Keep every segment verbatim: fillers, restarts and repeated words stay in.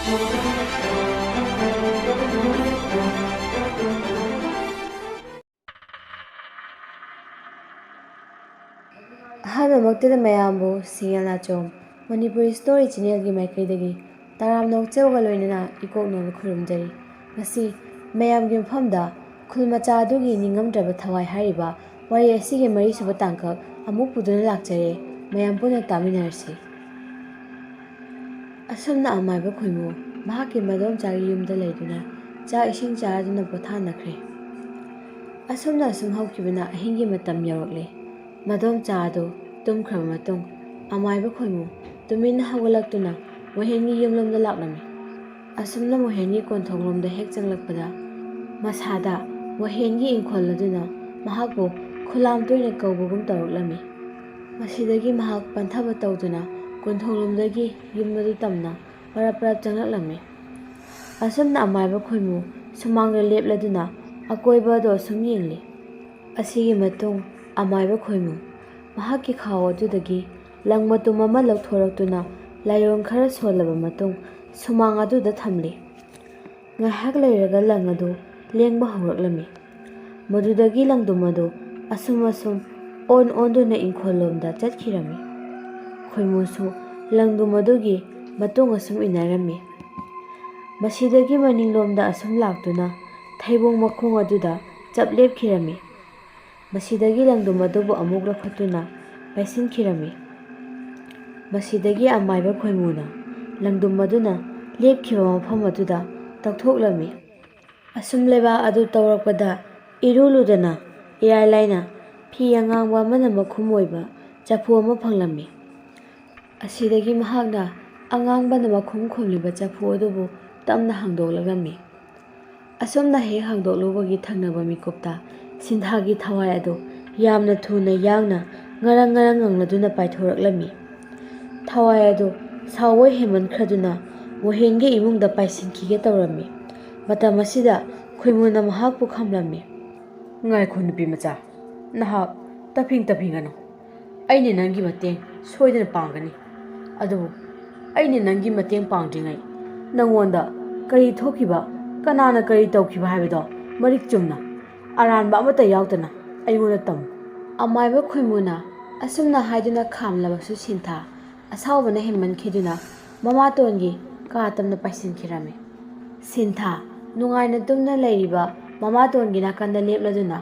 ꯑꯍꯥꯟꯕꯃꯛꯇꯗ ꯃꯌꯥꯝꯕꯨ ꯁꯤꯡꯌꯦꯜ ꯅꯥꯆꯣꯝ ꯃꯅꯤꯄꯨꯔꯤ ꯁ꯭ꯇꯣꯔꯤ ꯆꯦꯅꯦꯜꯒꯤ ꯃꯥꯏꯀꯩꯗꯒꯤ ꯇꯔꯥꯝꯅ ꯑꯣꯛꯆꯕꯒ ꯂꯣꯏꯅꯅ ꯏꯀꯣꯛꯅꯧꯅ ꯈꯨꯔꯨꯝꯖꯔꯤ꯫ ꯉꯁꯤ ꯃꯌꯥꯝꯒꯤ ꯃꯐꯝꯗ ꯈꯨꯜ ꯃꯆꯥ ꯑꯗꯨꯒꯤ ꯅꯤꯡꯉꯝꯗ꯭ꯔꯕ ꯊꯋꯥꯏ ꯍꯥꯏꯔꯤꯕ ꯋꯥꯔꯤ ꯑꯁꯤꯒꯤ ꯃꯔꯤꯁꯨꯕ ꯇꯥꯡꯀꯛ ꯑꯃꯨꯛ ꯄꯨꯗꯨꯅ ꯂꯥꯛꯆꯔꯦ꯫ ꯃꯌꯥꯝ ꯄꯨꯟꯅ ꯇꯥꯃꯤꯟꯅꯔꯁꯤ꯫ ꯑꯁꯨꯝꯅ ꯑꯃꯥꯏꯕ ꯈꯣꯏꯃꯨ ꯃꯍꯥꯛꯀꯤ ꯃꯗꯣꯝꯆꯥꯒꯤ ꯌꯨꯝꯗ ꯂꯩꯗꯨꯅ ꯆꯥꯛ ꯏꯁꯤꯡ ꯆꯥꯗꯨꯅ ꯄꯣꯊꯥꯅꯈ꯭ꯔꯦ꯫ ꯑꯁꯨꯝꯅ ꯑꯁꯨꯝ ꯍꯧꯈꯤꯕꯅ ꯑꯍꯤꯡꯒꯤ ꯃꯇꯝ ꯌꯧꯔꯛꯂꯦ꯫ ꯃꯗꯣꯝꯆꯥ ꯑꯗꯨ ꯇꯨꯝꯈ꯭ꯔꯕ ꯃꯇꯨꯡ, ꯑꯃꯥꯏꯕ ꯈꯣꯏꯃꯨ ꯇꯨꯃꯤꯟꯅ ꯍꯧꯒꯠꯂꯛꯇꯨꯅ ꯃꯣꯍꯦꯟꯒꯤ ꯌꯨꯝꯂꯣꯝꯗ ꯂꯥꯛꯂꯝꯃꯤ꯫ ꯑꯁꯨꯝꯅ ꯃꯣꯍꯦꯟꯒꯤ ꯀꯣꯟꯊꯣꯡꯂꯣꯝꯗ ꯍꯦꯛ ꯆꯪꯂꯛꯄꯗ, ꯃꯁꯥꯗ ꯃꯣꯍꯦꯟꯒꯤ ꯏꯪꯈꯣꯜ ꯑꯗꯨꯅ ꯃꯍꯥꯛꯄꯨ ꯈꯨꯂꯥꯝ ꯇꯣꯏꯅ ꯀꯧꯕꯒꯨꯝ ꯇꯧꯔꯛꯂꯝꯃꯤ꯫ ꯃꯁꯤꯗꯒꯤ ꯃꯍꯥꯛ ꯄꯟꯊꯕ ꯇꯧꯗꯨꯅ ꯀꯣꯟꯊꯣꯡꯂꯣꯝꯗꯒꯤ ꯌꯨꯝ ꯑꯗꯨ ꯇꯝꯅ ꯄꯔꯞ ꯄꯔꯞ ꯆꯪꯂꯛꯂꯝꯃꯤ꯫ ꯑꯁꯨꯝꯅ ꯑꯃꯥꯏꯕ ꯈꯣꯏꯃꯨ ꯁꯨꯃꯥꯡꯗ ꯂꯦꯞꯂꯗꯨꯅ ꯑꯀꯣꯏꯕ ꯑꯗꯨ ꯑꯁꯨꯝ ꯌꯦꯡꯂꯤ꯫ ꯑꯁꯤꯒꯤ ꯃꯇꯨꯡ ꯑꯃꯥꯏꯕ ꯈꯣꯏꯃꯨ ꯃꯍꯥꯛꯀꯤ ꯈꯥꯎ ꯑꯗꯨꯗꯒꯤ ꯂꯪ ꯃꯇꯨꯝ ꯑꯃ ꯂꯧꯊꯣꯔꯛꯇꯨꯅ ꯂꯥꯏꯑꯣꯟ ꯈꯔ ꯁꯣꯜꯂꯕ ꯃꯇꯨꯡ ꯁꯨꯃꯥꯡ ꯑꯗꯨꯗ ꯊꯝꯂꯤ꯫ ꯉꯥꯏꯍꯥꯛ ꯂꯩꯔꯒ ꯂꯪ ꯑꯗꯨ ꯂꯦꯡꯕ ꯍꯧꯔꯛꯂꯝꯃꯤ꯫ ꯃꯗꯨꯗꯒꯤ ꯂꯪꯗꯨꯝ ꯑꯗꯨ ꯑꯁꯨꯝ ꯑꯁꯨꯝ ꯑꯣꯟ ꯑꯣꯟꯗꯨꯅ ꯏꯪꯈꯣꯜꯂꯣꯝꯗ ꯆꯠꯈꯤꯔꯝꯃꯤ꯫ ꯈꯣꯏꯃꯨꯁꯨ ꯂꯪꯗꯨꯝ ꯑꯗꯨꯒꯤ ꯃꯇꯨꯡ ꯑꯁꯨꯝ ꯏꯟꯅꯔꯝꯃꯤ꯫ ꯃꯁꯤꯗꯒꯤ ꯃꯅꯤꯡꯂꯣꯝꯗ ꯑꯁꯨꯝ ꯂꯥꯛꯇꯨꯅ ꯊꯩꯕꯣꯡ ꯃꯈꯣꯡ ꯑꯗꯨꯗ ꯆꯞ ꯂꯦꯞꯈꯤꯔꯝꯃꯤ꯫ ꯃꯁꯤꯗꯒꯤ ꯂꯪꯗꯨꯝ ꯑꯗꯨꯕꯨ ꯑꯃꯨꯛ ꯂꯧꯈꯠꯇꯨꯅ ꯄꯥꯏꯁꯤꯟꯈꯤꯔꯝꯃꯤ꯫ ꯃꯁꯤꯗꯒꯤ ꯑꯃꯥꯏꯕ ꯈꯣꯏꯃꯨꯅ ꯂꯪꯗꯨꯝ ꯑꯗꯨꯅ ꯂꯦꯞꯈꯤꯕ ꯃꯐꯝ ꯑꯗꯨꯗ ꯇꯧꯊꯣꯛꯂꯝꯃꯤ꯫ ꯑꯁꯨꯝ ꯂꯩꯕꯥꯛ ꯑꯗꯨ ꯇꯧꯔꯛꯄꯗ ꯏꯔꯨ ꯂꯨꯗꯅ ꯏꯔꯥꯏ ꯂꯥꯏꯅ ꯐꯤ ꯑꯉꯥꯡꯕ ꯑꯃꯅ ꯃꯈꯨꯝ ꯑꯣꯏꯕ ꯆꯐꯨ ꯑꯃ ꯐꯪꯂꯝꯃꯤ꯫ ꯑꯁꯤꯗꯒꯤ ꯃꯍꯥꯛꯅ ꯑꯉꯥꯡꯕꯅ ꯃꯈꯨꯝ ꯈꯨꯝꯂꯤꯕ ꯆꯐꯨ ꯑꯗꯨꯕꯨ ꯇꯞꯅ ꯍꯥꯡꯗꯣꯛꯂꯒꯝꯃꯤ꯫ ꯑꯁꯨꯝꯅ ꯍꯦꯛ ꯍꯥꯡꯗꯣꯛꯂꯨꯕꯒꯤ ꯊꯪꯅꯕ ꯃꯤꯀꯨꯞꯇ ꯁꯤꯟꯊꯥꯒꯤ ꯊꯋꯥꯏ ꯑꯗꯨ ꯌꯥꯝꯅ ꯊꯨꯅ ꯌꯥꯡꯅ ꯉꯔꯪ ꯉꯔꯪ ꯉꯪꯂꯗꯨꯅ ꯄꯥꯏꯊꯣꯔꯛꯂꯝꯃꯤ꯫ ꯊꯋꯥꯏ ꯑꯗꯨ ꯁꯥꯎꯕ ꯍꯦꯟꯃꯟꯈ꯭ꯔꯗꯨꯅ ꯃꯣꯍꯦꯟꯒꯤ ꯏꯃꯨꯡꯗ ꯄꯥꯏꯁꯤꯟꯈꯤꯒꯦ ꯇꯧꯔꯝꯃꯤ꯫ ꯃꯇꯝ ꯑꯁꯤꯗ ꯈꯣꯏꯃꯨꯅ ꯃꯍꯥꯛꯄꯨ ꯈꯝꯂꯝꯃꯤ꯫ "ꯉꯥꯏꯈꯣ ꯅꯨꯄꯤ ꯃꯆꯥ, ꯅꯍꯥꯛ ꯇꯞꯐꯤꯡ ꯇꯞꯐꯤꯡꯒꯅꯨ꯫ ꯑꯩꯅ ꯅꯪꯒꯤ ꯃꯇꯦꯡ ꯁꯣꯏꯗꯅ ꯄꯥꯡꯒꯅꯤ꯫ ꯑꯗꯨꯕꯨ ꯑꯩꯅ ꯅꯪꯒꯤ ꯃꯇꯦꯡ ꯄꯥꯡꯗ꯭ꯔꯤꯉꯩ ꯅꯪꯉꯣꯟꯗ ꯀꯔꯤ ꯊꯣꯛꯈꯤꯕ, ꯀꯅꯥꯅ ꯀꯔꯤ ꯇꯧꯈꯤꯕ ꯍꯥꯏꯕꯗꯣ ꯃꯔꯤꯛ ꯆꯨꯝꯅ, ꯑꯔꯥꯟꯕ ꯑꯃꯠꯇ ꯌꯥꯎꯗꯅ ꯑꯩꯉꯣꯟꯗ ꯇꯝꯃꯨ꯫" ꯑꯃꯥꯏꯕ ꯈꯣꯏꯃꯨꯅ ꯑꯁꯨꯝꯅ ꯍꯥꯏꯗꯨꯅ ꯈꯥꯝꯂꯕꯁꯨ ꯁꯤꯟꯊꯥ ꯑꯁꯥꯎꯕꯅ ꯍꯦꯟꯃꯟꯈꯤꯗꯨꯅ ꯃꯃꯥꯇꯣꯟꯒꯤ ꯀꯥ ꯇꯝꯅ ꯄꯥꯏꯁꯤꯟꯈꯤꯔꯝꯃꯤ꯫ ꯁꯤꯟꯊꯥ ꯅꯨꯡꯉꯥꯏꯅ ꯇꯨꯝꯅ ꯂꯩꯔꯤꯕ ꯃꯃꯥꯇꯣꯟꯒꯤ ꯅꯥꯀꯟꯗ ꯂꯦꯞꯂꯗꯨꯅ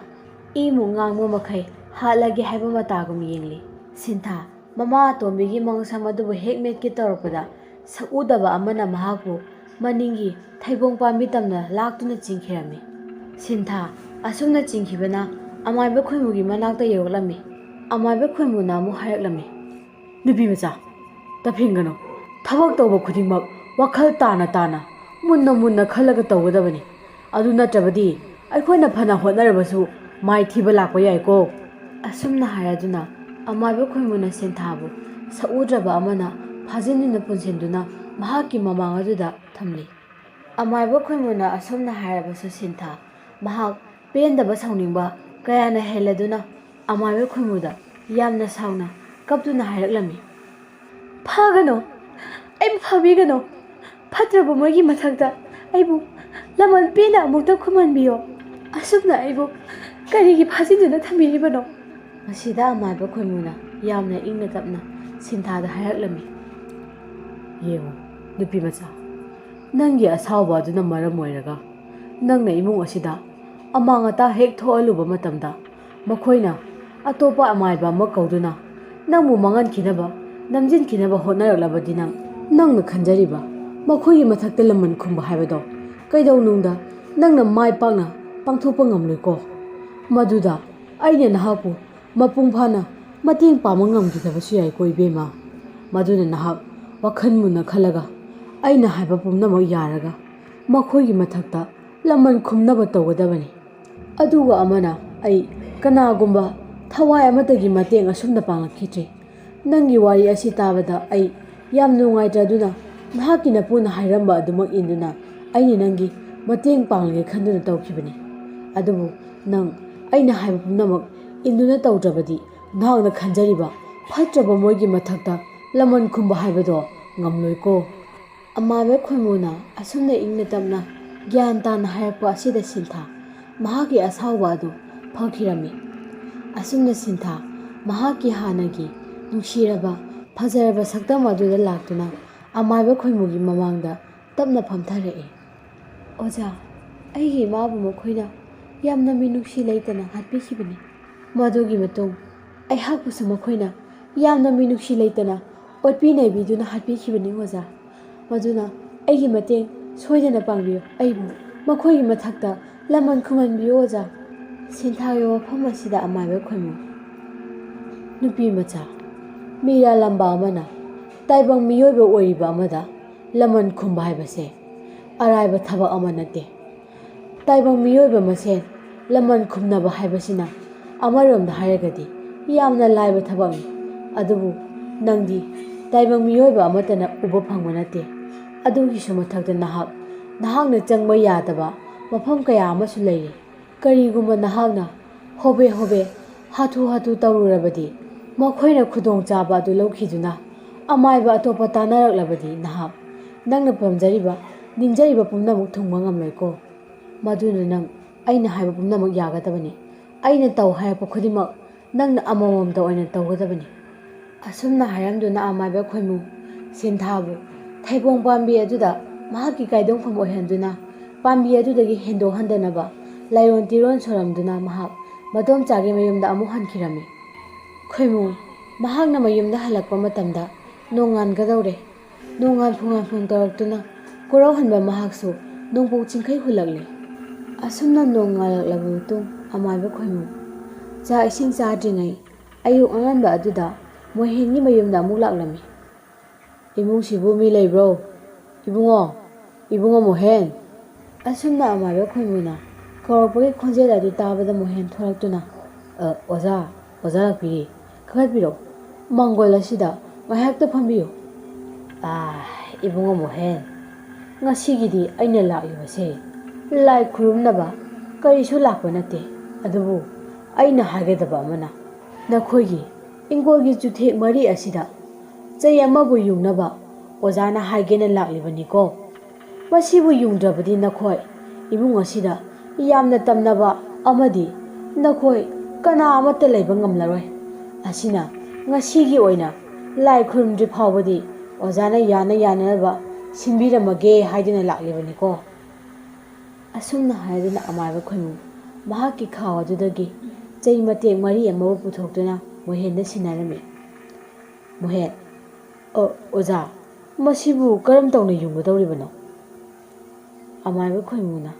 ꯏꯃꯨꯛ ꯉꯥꯡꯕ ꯃꯈꯩ ꯍꯥꯠꯂꯒꯦ ꯍꯥꯏꯕ ꯃꯇꯥꯒꯨꯝ ꯌꯦꯡꯂꯤ꯫ ꯁꯤꯟꯊꯥ ꯃꯃꯥ ꯑꯇꯣꯝꯕꯤꯒꯤ ꯃꯉꯛꯁꯝ ꯑꯗꯨꯕꯨ ꯍꯦꯛ ꯃꯦꯠꯀꯦ ꯇꯧꯔꯛꯄꯗ ꯁꯛꯎꯗꯕ ꯑꯃꯅ ꯃꯍꯥꯛꯄꯨ ꯃꯅꯤꯡꯒꯤ ꯊꯩꯕꯣꯡ ꯄꯥꯝꯕꯤ ꯇꯝꯅ ꯂꯥꯛꯇꯨꯅ ꯆꯤꯡꯈꯤꯔꯝꯃꯤ꯫ ꯁꯤꯟꯊꯥ ꯑꯁꯨꯝꯅ ꯆꯤꯡꯈꯤꯕꯅ ꯑꯃꯥꯏꯕ ꯈꯣꯏꯃꯨꯒꯤ ꯃꯅꯥꯛꯇ ꯌꯧꯔꯛꯂꯝꯃꯤ꯫ ꯑꯃꯥꯏꯕ ꯈꯣꯏꯃꯨꯅ ꯑꯃꯨꯛ ꯍꯥꯏꯔꯛꯂꯝꯃꯤ, "ꯅꯨꯄꯤ ꯃꯆꯥ, ꯇꯞꯍꯦꯟꯒꯅꯨ꯫ ꯊꯕꯛ ꯇꯧꯕ ꯈꯨꯗꯤꯡꯃꯛ ꯋꯥꯈꯜ ꯇꯥꯅ ꯇꯥꯅ, ꯃꯨꯟꯅ ꯃꯨꯟꯅ ꯈꯜꯂꯒ ꯇꯧꯒꯗꯕꯅꯤ꯫ ꯑꯗꯨ ꯅꯠꯇ꯭ꯔꯕꯗꯤ ꯑꯩꯈꯣꯏꯅ ꯐꯅ ꯍꯣꯠꯅꯔꯕꯁꯨ ꯃꯥꯏꯊꯤꯕ ꯂꯥꯛꯄ ꯌꯥꯏꯀꯣ꯫" ꯑꯁꯨꯝꯅ ꯍꯥꯏꯔꯗꯨꯅ ꯑꯃꯥꯏꯕ ꯈꯣꯏꯃꯨꯅ ꯁꯤꯟꯊꯥꯕꯨ ꯁꯛꯎꯗ꯭ꯔꯕ ꯑꯃꯅ ꯐꯥꯖꯤꯟꯗꯨꯅ ꯄꯨꯟꯁꯤꯟꯗꯨꯅ ꯃꯍꯥꯛꯀꯤ ꯃꯃꯥꯡ ꯑꯗꯨꯗ ꯊꯝꯂꯤ꯫ ꯑꯃꯥꯏꯕ ꯈꯣꯏꯃꯨꯅ ꯑꯁꯨꯝꯅ ꯍꯥꯏꯔꯕꯁꯨ ꯁꯤꯟꯊꯥ ꯃꯍꯥꯛ ꯄꯦꯟꯗꯕ ꯁꯥꯎꯅꯤꯡꯕ ꯀꯌꯥꯅ ꯍꯦꯜꯂꯗꯨꯅ ꯑꯃꯥꯏꯕ ꯈꯣꯏꯃꯨꯗ ꯌꯥꯝꯅ ꯁꯥꯎꯅ ꯀꯞꯇꯨꯅ ꯍꯥꯏꯔꯛꯂꯝꯃꯤ, "ꯐꯥꯒꯅꯨ, ꯑꯩꯕꯨ ꯐꯥꯕꯤꯒꯅꯨ꯫ ꯐꯠꯇ꯭ꯔꯕ ꯃꯣꯏꯒꯤ ꯃꯊꯛꯇ ꯑꯩꯕꯨ ꯂꯃꯟ ꯄꯦꯟꯅ ꯑꯃꯨꯛꯇ ꯈꯨꯝꯍꯟꯕꯤꯌꯣ꯫ ꯑꯁꯨꯝꯅ ꯑꯩꯕꯨ ꯀꯔꯤꯒꯤ ꯐꯥꯖꯤꯟꯗꯨꯅ ꯊꯝꯕꯤꯔꯤꯕꯅꯣ?" ꯃꯁꯤꯗ ꯑꯃꯥꯏꯕ ꯈꯣꯏꯃꯨꯅ ꯌꯥꯝꯅ ꯏꯪꯅ ꯇꯞꯅ ꯁꯤꯟꯊꯥꯗ ꯍꯥꯏꯔꯛꯂꯝꯃꯤ, "ꯌꯦꯡꯉꯨ, ꯅꯨꯄꯤ ꯃꯆꯥ, ꯅꯪꯒꯤ ꯑꯁꯥꯎꯕ ꯑꯗꯨꯅ ꯃꯔꯝ ꯑꯣꯏꯔꯒ ꯅꯪꯅ ꯏꯃꯨꯡ ꯑꯁꯤꯗ ꯑꯃꯥꯡ ꯑꯇꯥ ꯍꯦꯛ ꯊꯣꯛꯍꯜꯂꯨꯕ ꯃꯇꯝꯗ ꯃꯈꯣꯏꯅ ꯑꯇꯣꯞꯄ ꯑꯃꯥꯏꯕ ꯑꯃ ꯀꯧꯗꯨꯅ ꯅꯪꯕꯨ ꯃꯥꯡꯍꯟꯈꯤꯅꯕ, ꯅꯝꯖꯤꯟꯈꯤꯅꯕ ꯍꯣꯠꯅꯔꯛꯂꯕꯗꯤ ꯅꯪ, ꯅꯪꯅ ꯈꯟꯖꯔꯤꯕ ꯃꯈꯣꯏꯒꯤ ꯃꯊꯛꯇ ꯂꯃꯟ ꯈꯨꯝꯕ ꯍꯥꯏꯕꯗꯣ ꯀꯩꯗꯧꯅꯨꯡꯗ ꯅꯪꯅ ꯃꯥꯏ ꯄꯥꯛꯅ ꯄꯥꯡꯊꯣꯛꯄ ꯉꯝꯂꯣꯏꯀꯣ꯫ ꯃꯗꯨꯗ ꯑꯩꯅ ꯅꯍꯥꯛꯄꯨ ꯃꯄꯨꯡ ꯐꯥꯅ ꯃꯇꯦꯡ ꯄꯥꯡꯕ ꯉꯝꯈꯤꯗꯕꯁꯨ ꯌꯥꯏꯀꯣ ꯏꯕꯦꯝꯃ꯫ ꯃꯗꯨꯅ ꯅꯍꯥꯛ ꯋꯥꯈꯜ ꯃꯨꯟꯅ ꯈꯜꯂꯒ ꯑꯩꯅ ꯍꯥꯏꯕ ꯄꯨꯝꯅꯃꯛ ꯌꯥꯔꯒ ꯃꯈꯣꯏꯒꯤ ꯃꯊꯛꯇ ꯂꯃꯟ ꯈꯨꯝꯅꯕ ꯇꯧꯒꯗꯕꯅꯤ꯫ ꯑꯗꯨꯒ ꯑꯃꯅ, ꯑꯩ ꯀꯅꯥꯒꯨꯝꯕ ꯊꯋꯥꯏ ꯑꯃꯠꯇꯒꯤ ꯃꯇꯦꯡ ꯑꯁꯨꯝꯅ ꯄꯥꯡꯂꯛꯈꯤꯗ꯭ꯔꯤ꯫ ꯅꯪꯒꯤ ꯋꯥꯔꯤ ꯑꯁꯤ ꯇꯥꯕꯗ ꯑꯩ ꯌꯥꯝ ꯅꯨꯡꯉꯥꯏꯇ꯭ꯔꯗꯨꯅ ꯅꯍꯥꯛꯀꯤ ꯅꯄꯨꯅ ꯍꯥꯏꯔꯝꯕ ꯑꯗꯨꯃꯛ ꯏꯟꯗꯨꯅ ꯑꯩꯅ ꯅꯪꯒꯤ ꯃꯇꯦꯡ ꯄꯥꯡꯂꯒꯦ ꯈꯟꯗꯨꯅ ꯇꯧꯈꯤꯕꯅꯤ꯫ ꯑꯗꯨꯕꯨ ꯅꯪ ꯑꯩꯅ ꯍꯥꯏꯕ ꯄꯨꯝꯅꯃꯛ ꯏꯟꯗꯨꯅ ꯇꯧꯗ꯭ꯔꯕꯗꯤ ꯅꯍꯥꯛꯅ ꯈꯟꯖꯔꯤꯕ ꯐꯠꯇ꯭ꯔꯕ ꯃꯣꯏꯒꯤ ꯃꯊꯛꯇ ꯂꯃꯟ ꯈꯨꯝꯕ ꯍꯥꯏꯕꯗꯣ ꯉꯝꯂꯣꯏꯀꯣ꯫ ꯑꯃꯥꯏꯕ ꯈꯣꯏꯃꯨꯅ ꯑꯁꯨꯝꯅ ꯏꯪꯅ ꯇꯞꯅ ꯒ꯭ꯌꯥꯟ ꯇꯥꯅ ꯍꯥꯏꯔꯛꯄ ꯑꯁꯤꯗ ꯁꯤꯟꯊꯥ ꯃꯍꯥꯛꯀꯤ ꯑꯁꯥꯎꯕ ꯑꯗꯨ ꯐꯈꯤꯔꯝꯃꯤ꯫ ꯑꯁꯨꯝꯅ ꯁꯤꯟꯊꯥ ꯃꯍꯥꯛꯀꯤ ꯍꯥꯟꯅꯒꯤ ꯅꯨꯡꯁꯤꯔꯕ ꯐꯖꯔꯕ ꯁꯛꯇꯝ ꯑꯗꯨꯗ ꯂꯥꯛꯇꯨꯅ ꯑꯃꯥꯏꯕ ꯈꯣꯏꯃꯨꯒꯤ ꯃꯃꯥꯡꯗ ꯇꯞꯅ ꯐꯝꯊꯔꯛꯏ꯫ "ꯑꯣꯖꯥ, ꯑꯩꯒꯤ ꯏꯃꯥꯕꯨ ꯃꯈꯣꯏꯅ ꯌꯥꯝꯅ ꯃꯤꯅꯨꯡꯁꯤ ꯂꯩꯇꯅ ꯍꯥꯠꯄꯤꯈꯤꯕꯅꯤ꯫ ꯃꯗꯨꯒꯤ ꯃꯇꯨꯡ ꯑꯩꯍꯥꯛꯄꯨꯁꯨ ꯃꯈꯣꯏꯅ ꯌꯥꯝꯅ ꯃꯤꯅꯨꯡꯁꯤ ꯂꯩꯇꯅ ꯑꯣꯠꯄꯤ ꯅꯩꯕꯤꯗꯨꯅ ꯍꯥꯠꯄꯤꯈꯤꯕꯅꯤ ꯑꯣꯖꯥ꯫ ꯃꯗꯨꯅ ꯑꯩꯒꯤ ꯃꯇꯦꯡ ꯁꯣꯏꯗꯅ ꯄꯥꯡꯕꯤꯌꯨ꯫ ꯑꯩꯕꯨ ꯃꯈꯣꯏꯒꯤ ꯃꯊꯛꯇ ꯂꯃꯟ ꯈꯨꯝꯍꯟꯕꯤꯌꯨ ꯑꯣꯖꯥ"꯫ ꯁꯤꯟꯊꯥꯒꯤ ꯋꯥꯐꯝ ꯑꯁꯤꯗ ꯑꯃꯥꯏꯕ ꯈꯣꯏꯃꯨ, "ꯅꯨꯄꯤ ꯃꯆꯥ, ꯃꯤꯔꯥ ꯂꯝꯕꯥ ꯑꯃꯅ ꯇꯥꯏꯕꯪ ꯃꯤꯑꯣꯏꯕ ꯑꯣꯏꯔꯤꯕ ꯑꯃꯗ ꯂꯃꯟ ꯈꯨꯝꯕ ꯍꯥꯏꯕꯁꯦ ꯑꯔꯥꯏꯕ ꯊꯕꯛ ꯑꯃ ꯅꯠꯇꯦ꯫ ꯇꯥꯏꯕꯪ ꯃꯤꯑꯣꯏꯕ ꯃꯁꯦꯟ ꯂꯃꯟ ꯈꯨꯝꯅꯕ ꯍꯥꯏꯕꯁꯤꯅ ꯑꯃꯔꯣꯝꯗ ꯍꯥꯏꯔꯒꯗꯤ ꯌꯥꯝꯅ ꯂꯥꯏꯕ ꯊꯕꯛꯅꯤ꯫ ꯑꯗꯨꯕꯨ ꯅꯪꯗꯤ ꯇꯥꯏꯕꯪ ꯃꯤꯑꯣꯏꯕ ꯑꯃꯠꯇꯅ ꯎꯕ ꯐꯪꯕ ꯅꯠꯇꯦ꯫ ꯑꯗꯨꯒꯤꯁꯨ ꯃꯊꯛꯇ ꯅꯍꯥꯛ, ꯅꯍꯥꯛꯅ ꯆꯪꯕ ꯌꯥꯗꯕ ꯃꯐꯝ ꯀꯌꯥ ꯑꯃꯁꯨ ꯂꯩꯔꯤ꯫ ꯀꯔꯤꯒꯨꯝꯕ ꯅꯍꯥꯛꯅ ꯍꯣꯕꯦ ꯍꯣꯕꯦ, ꯍꯥꯊꯨ ꯍꯥꯊꯨ ꯇꯧꯔꯨꯔꯕꯗꯤ ꯃꯈꯣꯏꯅ ꯈꯨꯗꯣꯡꯆꯥꯕ ꯑꯗꯨ ꯂꯧꯈꯤꯗꯨꯅ ꯑꯃꯥꯏꯕ ꯑꯇꯣꯞꯄ ꯇꯥꯟꯅꯔꯛꯂꯕꯗꯤ ꯅꯍꯥꯛ ꯅꯪꯅ ꯄꯥꯝꯖꯔꯤꯕ, ꯅꯤꯡꯖꯔꯤꯕ ꯄꯨꯝꯅꯃꯛ ꯊꯨꯡꯕ ꯉꯝꯂꯣꯏꯀꯣ꯫ ꯃꯗꯨꯅ ꯅꯪ ꯑꯩꯅ ꯍꯥꯏꯕ ꯄꯨꯝꯅꯃꯛ ꯌꯥꯒꯗꯕꯅꯤ꯫ ꯑꯩꯅ ꯇꯧ ꯍꯥꯏꯔꯛꯄ ꯈꯨꯗꯤꯡꯃꯛ ꯅꯪꯅ ꯑꯃꯃꯝꯇ ꯑꯣꯏꯅ ꯇꯧꯒꯗꯕꯅꯤ"꯫ ꯑꯁꯨꯝꯅ ꯍꯥꯏꯔꯝꯗꯨꯅ ꯑꯃꯥꯏꯕ ꯈꯣꯏꯃꯨ ꯁꯤꯟꯊꯥꯕꯨ ꯊꯩꯕꯣꯡ ꯄꯥꯝꯕꯤ ꯑꯗꯨꯗ ꯃꯍꯥꯛꯀꯤ ꯀꯥꯏꯗꯣꯡꯐꯝ ꯑꯣꯏꯍꯟꯗꯨꯅ ꯄꯥꯝꯕꯤ ꯑꯗꯨꯗꯒꯤ ꯍꯦꯟꯗꯣꯛꯍꯟꯗꯅꯕ ꯂꯥꯏꯑꯣꯟ ꯇꯤꯔꯣꯟ ꯁꯣꯔꯝꯗꯨꯅ ꯃꯍꯥꯛ ꯃꯗꯣꯝꯆꯥꯒꯤ ꯃꯌꯨꯝꯗ ꯑꯃꯨꯛ ꯍꯟꯈꯤꯔꯝꯃꯤ꯫ ꯈꯣꯏꯃꯨ ꯃꯍꯥꯛꯅ ꯃꯌꯨꯝꯗ ꯍꯜꯂꯛꯄ ꯃꯇꯝꯗ ꯅꯣꯡꯉꯥꯟꯒꯗꯧꯔꯦ꯫ ꯅꯣꯡꯉꯥꯟ ꯐꯣꯡꯉꯥꯟ ꯐꯣꯡ ꯇꯧꯔꯛꯇꯨꯅ ꯀꯣꯔꯧꯍꯟꯕ ꯃꯍꯥꯛꯁꯨ ꯅꯣꯡꯄꯣꯛ ꯆꯤꯡꯈꯩ ꯍꯨꯜꯂꯛꯂꯤ꯫ ꯑꯁꯨꯝꯅ ꯅꯣꯡ ꯉꯥꯜꯂꯛꯂꯕ ꯃꯇꯨꯡ ꯑꯃꯥꯏꯕ ꯈꯣꯏꯃꯨ ꯆꯥꯛ ꯏꯁꯤꯡ ꯆꯥꯗ꯭ꯔꯤꯉꯩ ꯑꯌꯨꯛ ꯑꯉꯟꯕ ꯑꯗꯨꯗ ꯃꯣꯍꯦꯟꯒꯤ ꯃꯌꯨꯝꯗ ꯑꯃꯨꯛ ꯂꯥꯛꯂꯝꯃꯤ꯫ "ꯏꯃꯨꯡꯁꯤꯕꯨ ꯃꯤ ꯂꯩꯕ꯭ꯔꯣ? ꯏꯕꯨꯡꯉꯣ, ꯏꯕꯨꯡꯉꯣ ꯃꯣꯍꯦꯟ!" ꯑꯁꯨꯝꯅ ꯑꯃꯥꯏꯕ ꯈꯣꯏꯃꯨꯅ ꯀꯧꯔꯛꯄꯒꯤ ꯈꯣꯟꯖꯦꯜ ꯑꯗꯨ ꯇꯥꯕꯗ ꯃꯣꯍꯦꯟ ꯊꯣꯔꯛꯇꯨꯅ, "ꯑ, ꯑꯣꯖꯥ, ꯑꯣꯖꯥ ꯂꯥꯛꯄꯤꯔꯤ꯫ ꯀꯥꯈꯠꯄꯤꯔꯣ꯫ ꯃꯪꯒꯣꯜ ꯑꯁꯤꯗ ꯉꯥꯏꯍꯥꯛꯇ ꯐꯝꯕꯤꯌꯨ꯫" "ꯑꯥ, ꯏꯕꯨꯡꯉꯣ ꯃꯣꯍꯦꯟ, ꯉꯁꯤꯒꯤꯗꯤ ꯑꯩꯅ ꯂꯥꯛꯂꯤꯕꯁꯦ ꯂꯥꯏ ꯈꯨꯔꯨꯝꯅꯕ ꯀꯔꯤꯁꯨ ꯂꯥꯛꯄ ꯅꯠꯇꯦ꯫ ꯑꯗꯨꯕꯨ ꯑꯩꯅ ꯍꯥꯏꯒꯗꯕ ꯑꯃꯅ, ꯅꯈꯣꯏꯒꯤ ꯏꯪꯈꯣꯜꯒꯤ ꯆꯨꯊꯦꯛ ꯃꯔꯤ ꯑꯁꯤꯗ ꯆꯩ ꯑꯃꯕꯨ ꯌꯨꯡꯅꯕ ꯑꯣꯖꯥꯅ ꯍꯥꯏꯒꯦꯅ ꯂꯥꯛꯂꯤꯕꯅꯤꯀꯣ꯫ ꯃꯁꯤꯕꯨ ꯌꯨꯡꯗ꯭ꯔꯕꯗꯤ ꯅꯈꯣꯏ ꯏꯃꯨꯡ ꯑꯁꯤꯗ ꯌꯥꯝꯅ ꯇꯝꯅꯕ ꯑꯃꯗꯤ ꯅꯈꯣꯏ ꯀꯅꯥ ꯑꯃꯠꯇ ꯂꯩꯕ ꯉꯝꯂꯔꯣꯏ꯫ ꯑꯁꯤꯅ ꯉꯁꯤꯒꯤ ꯑꯣꯏꯅ ꯂꯥꯏ ꯈꯨꯔꯨꯝꯗ꯭ꯔꯤ ꯐꯥꯎꯕꯗꯤ ꯑꯣꯖꯥꯅ ꯌꯥꯅ ꯌꯥꯅꯅꯕ ꯁꯤꯟꯕꯤꯔꯝꯃꯒꯦ ꯍꯥꯏꯗꯨꯅ ꯂꯥꯛꯂꯤꯕꯅꯤꯀꯣ꯫ ꯑꯁꯨꯝꯅ ꯍꯥꯏꯗꯨꯅ ꯑꯃꯥꯏꯕ ꯈꯣꯏꯃꯨ ꯃꯍꯥꯛꯀꯤ ꯈꯥꯎ ꯑꯗꯨꯗꯒꯤ ꯆꯩ ꯃꯇꯦꯛ ꯃꯔꯤ ꯑꯃꯕꯨ ꯄꯨꯊꯣꯛꯇꯨꯅ ꯃꯣꯍꯦꯟꯗ ꯁꯤꯟꯅꯔꯝꯃꯤ꯫ ꯃꯣꯍꯦꯟ, "ꯑꯣ, ꯑꯣꯖꯥ, ꯃꯁꯤꯕꯨ ꯀꯔꯝ ꯇꯧꯅ ꯌꯨꯡꯒꯗꯧꯔꯤꯕꯅꯣ?" ꯑꯃꯥꯏꯕ ꯈꯣꯏꯃꯨꯅ,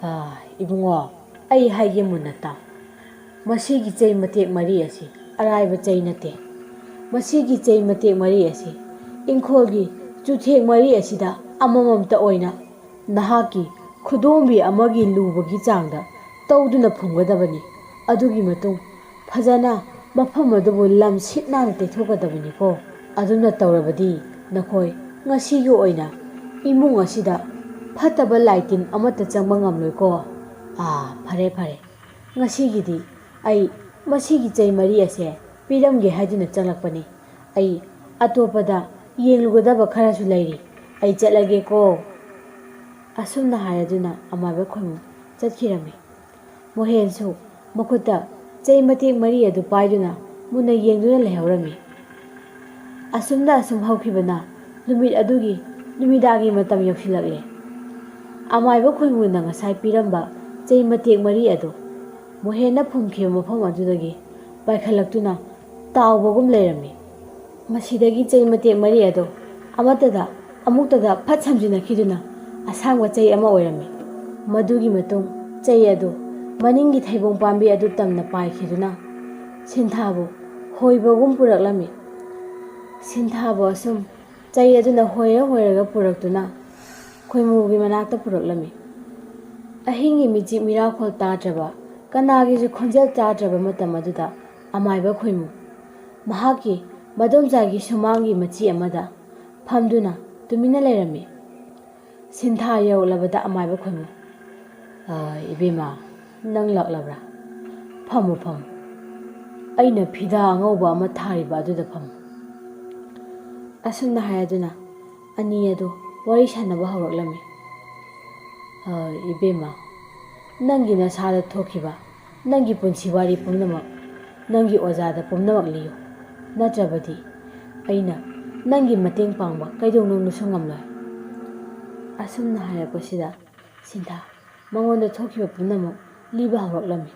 "ꯑꯥ, ꯏꯕꯨꯡꯉꯣ, ꯑꯩ ꯍꯥꯏꯒꯦ ꯃꯨꯟꯅ ꯇꯥꯎ꯫ ꯃꯁꯤꯒꯤ ꯆꯩ ꯃꯇꯦꯛ ꯃꯔꯤ ꯑꯁꯤ ꯑꯔꯥꯏꯕ ꯆꯩ ꯅꯠꯇꯦ꯫ ꯃꯁꯤꯒꯤ ꯆꯩ ꯃꯇꯦꯛ ꯃꯔꯤ ꯑꯁꯤ ꯏꯪꯈꯣꯜꯒꯤ ꯆꯨꯊꯦꯛ ꯃꯔꯤ ꯑꯁꯤꯗ ꯑꯃꯃꯝꯇ ꯑꯣꯏꯅ ꯅꯍꯥꯛꯀꯤ ꯈꯨꯗꯣꯝꯕꯤ ꯑꯃꯒꯤ ꯂꯨꯕꯒꯤ ꯆꯥꯡꯗ ꯇꯧꯗꯨꯅ ꯐꯨꯝꯒꯗꯕꯅꯤ꯫ ꯑꯗꯨꯒꯤ ꯃꯇꯨꯡ ꯐꯖꯅ ꯃꯐꯝ ꯑꯗꯨꯕꯨ ꯂꯝ ꯁꯤꯠ ꯅꯥꯟꯅ ꯇꯩꯊꯣꯛꯀꯗꯕꯅꯤꯀꯣ꯫ ꯑꯗꯨꯝꯅ ꯇꯧꯔꯕꯗꯤ ꯅꯈꯣꯏ ꯉꯁꯤꯒꯤ ꯑꯣꯏꯅ ꯏꯃꯨꯡ ꯑꯁꯤꯗ ꯐꯠꯇꯕ ꯂꯥꯏꯇꯤꯟ ꯑꯃꯠꯇ ꯆꯪꯕ ꯉꯝꯂꯣꯏꯀꯣ꯫ ꯑꯥ, ꯐꯔꯦ, ꯐꯔꯦ꯫ ꯉꯁꯤꯒꯤꯗꯤ ꯑꯩ ꯃꯁꯤꯒꯤ ꯆꯩ ꯃꯔꯤ ꯑꯁꯦ ꯄꯤꯔꯝꯒꯦ ꯍꯥꯏꯗꯨꯅ ꯆꯪꯂꯛꯄꯅꯤ꯫ ꯑꯩ ꯑꯇꯣꯞꯄꯗ ꯌꯦꯡꯂꯨꯒꯗꯕ ꯈꯔꯁꯨ ꯂꯩꯔꯤ꯫ ꯑꯩ ꯆꯠꯂꯒꯦꯀꯣ꯫" ꯑꯁꯨꯝꯅ ꯍꯥꯏꯔꯗꯨꯅ ꯑꯃꯥꯏꯕ ꯈꯣꯏꯃꯨ ꯆꯠꯈꯤꯔꯝꯃꯤ꯫ ꯃꯣꯍꯦꯟꯁꯨ ꯃꯈꯨꯠꯇ ꯆꯩ ꯃꯇꯦꯛ ꯃꯔꯤ ꯑꯗꯨ ꯄꯥꯏꯗꯨꯅ ꯃꯨꯟꯅ ꯌꯦꯡꯗꯨꯅ ꯂꯩꯍꯧꯔꯝꯃꯤ꯫ ꯑꯁꯨꯝꯅ ꯑꯁꯨꯝ ꯍꯧꯈꯤꯕꯅ ꯅꯨꯃꯤꯠ ꯑꯗꯨꯒꯤ ꯅꯨꯃꯤꯗꯥꯡꯒꯤ ꯃꯇꯝ ꯌꯧꯁꯤꯜꯂꯛꯂꯦ꯫ ꯑꯃꯥꯏꯕ ꯈꯣꯏꯃꯨꯅ ꯉꯁꯥꯏ ꯄꯤꯔꯝꯕ ꯆꯩ ꯃꯇꯦꯛ ꯃꯔꯤ ꯑꯗꯨ ꯃꯣꯍꯦꯟꯅ ꯐꯨꯝꯈꯤꯕ ꯃꯐꯝ ꯑꯗꯨꯗꯒꯤ ꯄꯥꯏꯈꯠꯂꯛꯇꯨꯅ ꯇꯥꯎꯕꯒꯨꯝ ꯂꯩꯔꯝꯃꯤ꯫ ꯃꯁꯤꯗꯒꯤ ꯆꯩ ꯃꯇꯦꯛ ꯃꯔꯤ ꯑꯗꯨ ꯑꯃꯠꯇꯗ ꯑꯃꯨꯛꯇꯗ ꯐꯠ ꯁꯝꯖꯤꯟꯅꯈꯤꯗꯨꯅ ꯑꯁꯥꯡꯕ ꯆꯩ ꯑꯃ ꯑꯣꯏꯔꯝꯃꯤ꯫ ꯃꯗꯨꯒꯤ ꯃꯇꯨꯡ ꯆꯩ ꯑꯗꯨ ꯃꯅꯤꯡꯒꯤ ꯊꯩꯕꯣꯡ ꯄꯥꯝꯕꯤ ꯑꯗꯨ ꯇꯝꯅ ꯄꯥꯏꯈꯤꯗꯨꯅ ꯁꯤꯟꯊꯥꯕꯨ ꯍꯣꯏꯕꯒꯨꯝ ꯄꯨꯔꯛꯂꯝꯃꯤ꯫ ꯁꯤꯟꯊꯥꯕꯨ ꯑꯁꯨꯝ ꯆꯩ ꯑꯗꯨꯅ ꯍꯣꯏꯔ ꯍꯣꯏꯔꯒ ꯄꯨꯔꯛꯇꯨꯅ ꯈꯣꯏꯃꯨꯒꯤ ꯃꯅꯥꯛꯇ ꯄꯨꯔꯛꯂꯝꯃꯤ꯫ ꯑꯍꯤꯡꯒꯤ ꯃꯤꯆꯤꯛ ꯃꯤꯔꯥꯈꯣꯜ ꯇꯥꯗ꯭ꯔꯕ, ꯀꯅꯥꯒꯤꯁꯨ ꯈꯣꯟꯖꯦꯜ ꯇꯥꯗ꯭ꯔꯕ ꯃꯇꯝ ꯑꯗꯨꯗ ꯑꯃꯥꯏꯕ ꯈꯣꯏꯃꯨ ꯃꯍꯥꯛꯀꯤ ꯃꯗꯣꯝꯆꯥꯒꯤ ꯁꯨꯃꯥꯡꯒꯤ ꯃꯆꯤ ꯑꯃꯗ ꯐꯝꯗꯨꯅ ꯇꯨꯃꯤꯟꯅ ꯂꯩꯔꯝꯃꯤ꯫ ꯁꯤꯟꯊꯥ ꯌꯧꯔꯛꯂꯕꯗ ꯑꯃꯥꯏꯕ ꯈꯣꯏꯃꯨ, "ꯑꯥ, ꯏꯕꯦꯝꯃ, ꯅꯪ ꯂꯥꯛꯂꯕ꯭ꯔꯥ? ꯐꯝꯃꯨ, ꯐꯝꯃꯨ꯫ ꯑꯩꯅ ꯐꯤꯗꯥ ꯑꯉꯧꯕ ꯑꯃ ꯊꯥꯔꯤꯕ ꯑꯗꯨꯗ ꯐꯝꯃꯨ꯫" ꯑꯁꯨꯝꯅ ꯍꯥꯏꯔꯗꯨꯅ ꯑꯅꯤ ꯑꯗꯨ ꯋꯥꯔꯤ ꯁꯥꯟꯅꯕ ꯍꯧꯔꯛꯂꯝꯃꯤ꯫ "ꯑ, ꯏꯕꯦꯝꯃ, ꯅꯪꯒꯤ ꯅꯁꯥꯗ ꯊꯣꯛꯈꯤꯕ ꯅꯪꯒꯤ ꯄꯨꯟꯁꯤ ꯋꯥꯔꯤ ꯄꯨꯝꯅꯃꯛ ꯅꯪꯒꯤ ꯑꯣꯖꯥꯗ ꯄꯨꯝꯅꯃꯛ ꯂꯤꯌꯨ꯫ ꯅꯠꯇ꯭ꯔꯕꯗꯤ ꯑꯩꯅ ꯅꯪꯒꯤ ꯃꯇꯦꯡ ꯄꯥꯡꯕ ꯀꯩꯗꯧꯅꯨꯡꯗꯁꯨ ꯉꯝꯂꯣꯏ꯫" ꯑꯁꯨꯝꯅ ꯍꯥꯏꯔꯛꯄꯁꯤꯗ ꯁꯤꯟꯊꯥ ꯃꯉꯣꯟꯗ ꯊꯣꯛꯈꯤꯕ ꯄꯨꯝꯅꯃꯛ ꯂꯤꯕ ꯍꯧꯔꯛꯂꯝꯃꯤ꯫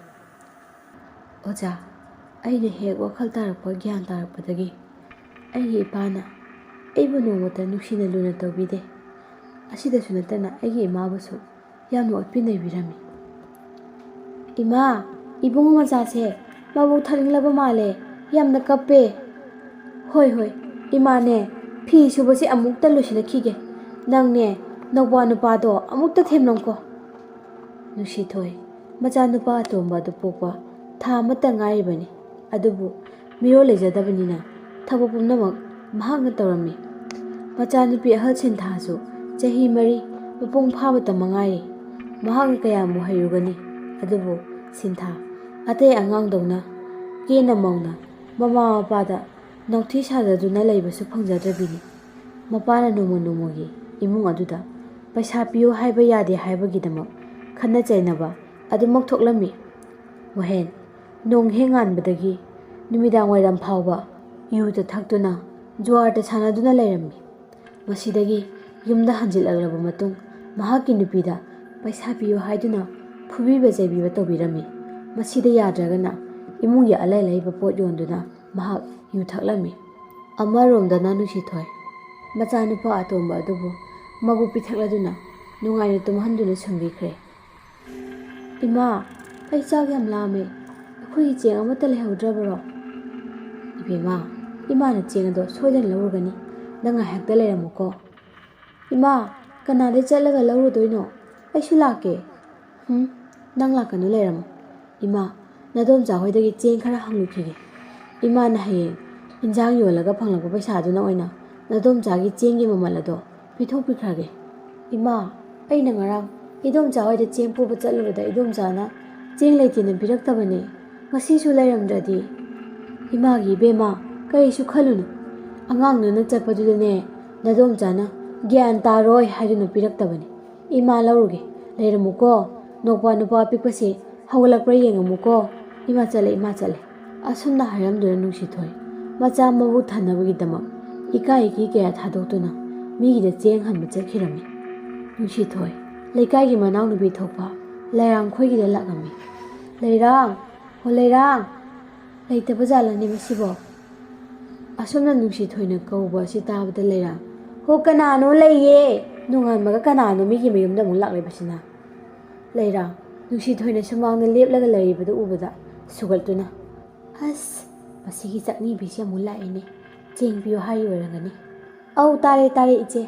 "ꯑꯣꯖꯥ, ꯑꯩꯅ ꯍꯦꯛ ꯋꯥꯈꯜ ꯇꯥꯔꯛꯄ, ꯒ꯭ꯌꯥꯟ ꯇꯥꯔꯛꯄꯗꯒꯤ ꯑꯩꯒꯤ ꯏꯄꯥꯅ ꯑꯩꯕꯨ ꯅꯣꯡꯃꯇ ꯅꯨꯡꯁꯤꯅ ꯂꯨꯅ ꯇꯧꯕꯤꯗꯦ꯫ ꯑꯁꯤꯗꯁꯨ ꯅꯠꯇꯅ ꯑꯩꯒꯤ ꯏꯃꯥꯕꯨꯁꯨ ꯌꯥꯝꯅ ꯑꯣꯠꯄꯤ ꯅꯩꯕꯤꯔꯝꯃꯤ꯫" "ꯏꯃꯥ, ꯏꯕꯨꯡꯉꯣ ꯃꯆꯥꯁꯦ ꯃꯕꯨꯛ ꯊꯛꯅꯤꯡꯂꯕ ꯃꯥꯜꯂꯦ, ꯌꯥꯝꯅ ꯀꯞꯄꯦ꯫" "ꯍꯣꯏ, ꯍꯣꯏ, ꯏꯃꯥꯅꯦ, ꯐꯤ ꯁꯨꯕꯁꯦ ꯑꯃꯨꯛꯇ ꯂꯣꯏꯁꯤꯜꯂꯛꯈꯤꯒꯦ꯫ ꯅꯪꯅꯦ, ꯅꯧꯄꯥ ꯅꯨꯄꯥꯗꯣ ꯑꯃꯨꯛꯇ ꯊꯦꯝꯂꯝꯀꯣ꯫" ꯅꯨꯡꯁꯤꯊꯣꯏ, ꯃꯆꯥꯅꯨꯄꯥ ꯑꯇꯣꯝꯕ ꯑꯗꯨ ꯄꯣꯛꯄ ꯊꯥ ꯑꯃꯠꯇ ꯉꯥꯏꯔꯤꯕꯅꯤ꯫ ꯑꯗꯨꯕꯨ ꯃꯤꯔꯣꯜ ꯂꯩꯖꯗꯕꯅꯤꯅ ꯊꯕꯛ ꯄꯨꯝꯅꯃꯛ ꯃꯍꯥꯛꯅ ꯇꯧꯔꯝꯃꯤ꯫ ꯃꯆꯥꯅꯨꯄꯤ ꯑꯍꯜ ꯁꯤꯟꯊꯥꯁꯨ ꯆꯍꯤ ꯃꯔꯤ ꯃꯄꯨꯡ ꯐꯥꯕꯇ ꯃꯉꯥꯏꯔꯤ꯫ ꯃꯍꯥꯛꯅ ꯀꯌꯥꯃꯨꯛ ꯍꯩꯔꯨꯒꯅꯤ? ꯑꯗꯨꯕꯨ ꯁꯤꯟꯊꯥ ꯑꯇꯩ ꯑꯉꯥꯡꯗꯧꯅ ꯀꯦꯅ ꯃꯧꯅ ꯃꯃꯥ ꯃꯄꯥꯗ ꯅꯥꯎꯊꯤ ꯁꯥꯖꯗꯨꯅ ꯂꯩꯕꯁꯨ ꯐꯪꯖꯗ꯭ꯔꯕꯤꯅꯤ꯫ ꯃꯄꯥꯅ ꯅꯣꯡꯃ ꯅꯣꯡꯃꯒꯤ ꯏꯃꯨꯡ ꯑꯗꯨꯗ ꯄꯩꯁꯥ ꯄꯤꯌꯨ ꯍꯥꯏꯕ ꯌꯥꯗꯦ ꯍꯥꯏꯕꯒꯤꯗꯃꯛ ꯈꯠꯅ ꯆꯩꯅꯕ ꯑꯗꯨꯃꯛ ꯊꯣꯛꯂꯝꯃꯤ꯫ ꯃꯣꯍꯦꯟ ꯅꯣꯡ ꯍꯦꯛ ꯉꯥꯟꯕꯗꯒꯤ ꯅꯨꯃꯤꯗꯥꯡ ꯋꯥꯏꯔꯝ ꯐꯥꯎꯕ ꯌꯨꯇ ꯊꯛꯇꯨꯅ, ꯖꯨꯋꯥꯔꯇ ꯁꯥꯟꯅꯗꯨꯅ ꯂꯩꯔꯝꯃꯤ꯫ ꯃꯁꯤꯗꯒꯤ ꯌꯨꯝꯗ ꯍꯟꯖꯤꯜꯂꯛꯂꯕ ꯃꯇꯨꯡ ꯃꯍꯥꯛꯀꯤ ꯅꯨꯄꯤꯗ ꯄꯩꯁꯥ ꯄꯤꯌꯨ ꯍꯥꯏꯗꯨꯅ ꯐꯨꯕꯤꯕ ꯆꯩꯕꯤꯕ ꯇꯧꯕꯤꯔꯝꯃꯤ꯫ ꯃꯁꯤꯗ ꯌꯥꯗ꯭ꯔꯒꯅ ꯏꯃꯨꯡꯒꯤ ꯑꯂꯩ ꯑꯂꯩꯕ ꯄꯣꯠ ꯌꯣꯟꯗꯨꯅ ꯃꯍꯥꯛ ꯌꯨ ꯊꯛꯂꯝꯃꯤ꯫ ꯑꯃꯔꯣꯝꯗꯅ ꯅꯨꯡꯁꯤꯊꯣꯏ ꯃꯆꯥꯅꯨꯄꯥ ꯑꯇꯣꯝꯕ ꯑꯗꯨꯕꯨ ꯃꯕꯨꯛ ꯄꯤꯊꯛꯂꯗꯨꯅ ꯅꯨꯡꯉꯥꯏꯅ ꯇꯨꯝꯍꯟꯗꯨꯅ ꯁꯨꯝꯕꯤꯈ꯭ꯔꯦ꯫ "ꯏꯃꯥ, ꯑꯩ ꯆꯥꯛ ꯌꯥꯝ ꯂꯥꯝꯃꯦ꯫ ꯑꯩꯈꯣꯏꯒꯤ ꯆꯦꯡ ꯑꯃꯠꯇ ꯂꯩꯍꯧꯗ꯭ꯔꯕꯔꯣ?" "ꯏꯕꯦꯝꯃ, ꯏꯃꯥꯅ ꯆꯦꯡ ꯑꯗꯣ ꯁꯣꯏꯗꯅ ꯂꯧꯔꯨꯒꯅꯤ꯫ ꯅꯪ ꯉꯥꯏꯍꯥꯛꯇ ꯂꯩꯔꯝꯃꯨꯀꯣ꯫" "ꯏꯃꯥ, ꯀꯅꯥꯗ ꯆꯠꯂꯒ ꯂꯧꯔꯨꯗꯣꯏꯅꯣ? ꯑꯩꯁꯨ ꯂꯥꯛꯀꯦ꯫" "ꯍꯨꯝ, ꯅꯪ ꯂꯥꯛꯀꯅꯨ, ꯂꯩꯔꯝꯃꯣ꯫ ꯏꯃꯥ, ꯅꯗꯣꯝꯆꯥ ꯍꯣꯏꯗꯒꯤ ꯆꯦꯡ ꯈꯔ ꯍꯪꯂꯨꯈꯤꯒꯦ꯫ ꯏꯃꯥꯅ ꯍꯌꯦꯡ ꯏꯟꯖꯥꯡ ꯌꯣꯜꯂꯒ ꯐꯪꯂꯛꯄ ꯄꯩꯁꯥꯗꯨꯅ ꯑꯣꯏꯅ ꯅꯗꯣꯝꯆꯥꯒꯤ ꯆꯦꯡꯒꯤ ꯃꯃꯜ ꯑꯗꯣ ꯄꯤꯊꯣꯛꯄꯤꯈ꯭ꯔꯒꯦ꯫" "ꯏꯃꯥ, ꯑꯩꯅ ꯉꯔꯥꯡ ꯏꯗꯣꯝꯆꯥ ꯍꯣꯏꯗ ꯆꯦꯡ ꯄꯨꯕ ꯆꯠꯂꯨꯕꯗ ꯏꯗꯣꯝꯆꯥꯅ ꯆꯦꯡ ꯂꯩꯇꯦꯅ ꯄꯤꯔꯛꯇꯕꯅꯦ꯫ ꯉꯁꯤꯁꯨ ꯂꯩꯔꯝꯗ꯭ꯔꯗꯤ?" "ꯏꯃꯥꯒꯤ ꯏꯕꯦꯝꯃ, ꯀꯔꯤꯁꯨ ꯈꯜꯂꯨꯅꯨ꯫ ꯑꯉꯥꯡꯗꯨꯅ ꯆꯠꯄꯗꯨꯗꯅꯦ, ꯅꯗꯣꯝꯆꯥꯅ "ꯒ꯭ꯌꯥꯟ ꯇꯥꯔꯣꯏ" ꯍꯥꯏꯗꯨꯅ ꯄꯤꯔꯛꯇꯕꯅꯤ꯫ "ꯏꯃꯥ ꯂꯧꯔꯨꯒꯦ, ꯂꯩꯔꯝꯃꯨꯀꯣ, ꯅꯣꯛꯄ ꯅꯨꯄꯥ ꯑꯄꯤꯛꯄꯁꯦ ꯍꯧꯒꯠꯂꯛꯄ꯭ꯔꯥ ꯌꯦꯡꯉꯝꯃꯨꯀꯣ, ꯏꯃꯥ ꯆꯠꯂꯦ, ꯏꯃꯥ ꯆꯠꯂꯦ"꯫ ꯑꯁꯨꯝꯅ ꯍꯥꯏꯔꯝꯗꯨꯅ ꯅꯨꯡꯁꯤꯊꯣꯏ ꯃꯆꯥ ꯃꯕꯨꯛ ꯊꯟꯅꯕꯒꯤꯗꯃꯛ ꯏꯀꯥꯏ ꯏꯀꯤ ꯀꯌꯥ ꯊꯥꯗꯣꯛꯇꯨꯅ ꯃꯤꯒꯤꯗ ꯆꯦꯡ ꯍꯟꯕ ꯆꯠꯈꯤꯔꯝꯃꯤ꯫ ꯅꯨꯡꯁꯤꯊꯣꯏ ꯂꯩꯀꯥꯏꯒꯤ ꯃꯅꯥꯎꯅꯨꯄꯤ ꯊꯣꯛꯄ ꯂꯩꯔꯥꯡꯈꯣꯏꯒꯤꯗ ꯂꯥꯛꯂꯝꯃꯤ꯫ "ꯂꯩꯔꯥꯡ, ꯍꯣ ꯂꯩꯔꯥꯡ, ꯂꯩꯇꯕ ꯖꯥꯠꯂꯅꯦ ꯃꯁꯤꯕꯣ?" ꯑꯁꯨꯝꯅ ꯅꯨꯡꯁꯤꯊꯣꯏꯅ ꯀꯧꯕ ꯑꯁꯤ ꯇꯥꯕꯗ ꯂꯩꯔꯥꯡ, "ꯍꯣ ꯀꯅꯥꯅꯣ ꯂꯩꯌꯦ? ꯅꯣꯡꯉꯥꯟꯕꯒ ꯀꯅꯥꯅꯣ ꯃꯤꯒꯤ ꯃꯌꯨꯝꯗ ꯑꯃꯨꯛ ꯂꯥꯛꯂꯤꯕꯁꯤꯅ?" ꯂꯩꯔꯥꯡ ꯅꯨꯡꯁꯤꯊꯣꯏꯅ ꯁꯨꯃꯥꯡꯗ ꯂꯦꯞꯂꯒ ꯂꯩꯔꯤꯕꯗꯨ ꯎꯕꯗ ꯁꯨꯒꯠꯇꯨꯅ, "ꯑꯁ, ꯃꯁꯤꯒꯤ ꯆꯥꯛꯅꯤꯕꯤꯁꯤ ꯑꯃꯨꯛ ꯂꯥꯛꯏꯅꯦ꯫ ꯆꯦꯡ ꯄꯤꯌꯨ ꯍꯥꯏꯔꯤ ꯑꯣꯏꯔꯝꯒꯅꯤ꯫ ꯑꯧ, ꯇꯥꯔꯦ, ꯇꯥꯔꯦ, ꯏꯆꯦ꯫